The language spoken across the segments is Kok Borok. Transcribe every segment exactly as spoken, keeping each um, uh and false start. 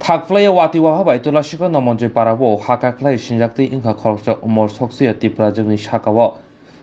Hakphlaiya watwi waha bai Tulasikor Nomonjoi parao ha kakhlai sinjaktwi wngkha khoroksa umor soksuya Tiprajwkni sakao.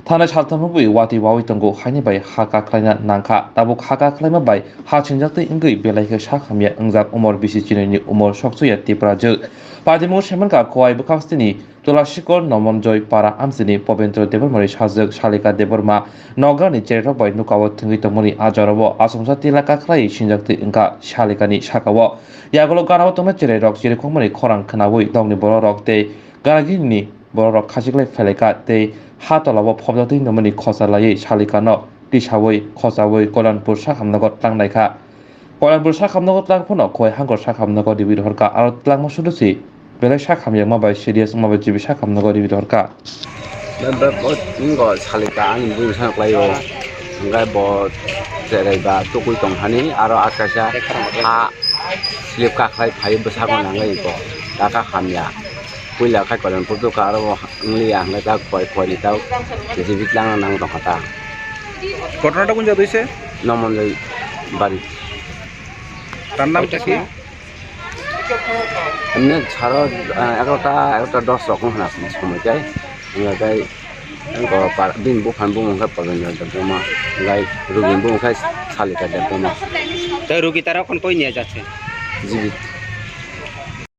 Thanai saltham rwbwi watwi wawi tongo, haini bai ha kakhlaina nangkha. Tabuk ha kakhlaima bai ha sinjaktwi wngwi belai khe sak hamya wngjak umor bisi chinoini umor soksuya Tiprajwk. Padimungo saimankha Khowai bwkhakstini Tulasikor Nomonjoi para amchini Pobendra Debbarmani sajwk Salika Debbarma nokgrani cherairok bai nukao thwngwi tongmani a jorao achomsa tila kakhlai sinjaktwi wngkha Salikani sakao. Yagulo ganao tongnai cherairok chirikhokmani khorang khwnaui nokni borokrok tei ganagirini borokrok khasiklai phailaikha tei ha tolao phobjaktwi nungmani khosa laiwi Salikano tisaui khochaui Kolyanpur sak hamnago tlangnai kha. Kolyanpur sak hamnago tlang phano Khowai hangkor sak hamnago riwi rohor kha, aro tlangma sudu si belai sak hamyakma bai serious wngma bai G B sak hamnago riwi rohor kha. Bo, bo, bo, wngkha Salika ani bwrwi sana kwlaio, hwnkhe bo cherai ba tukui tong thani, aro akaisa ha slip kakhlai phai bwsakno nangwi bo taka hamya. Puila khai Kolyanpur tukha, aro bo wngliya hwnkhe ta koi, koini ta J C B tlangna nang tongkha ta. ঘটনাটা কোন জায়গাত হয়েছে? নমনজয় বাড়ি। তার নামটা কি? এমনি সাড়ে, আহ, এগারোটা, এগারোটা দশ রকম হয়ে আসলে সময় যায়। আমরা যাই, গ-, পা-, বিন বুফান বুমুখা পাবেন, ডক্টর মা, যাই, রুগী বুমুখা সালিকা, ডক্টর মা। তো রুগী তারা এখন কই নিয়ে যাচ্ছে? G B.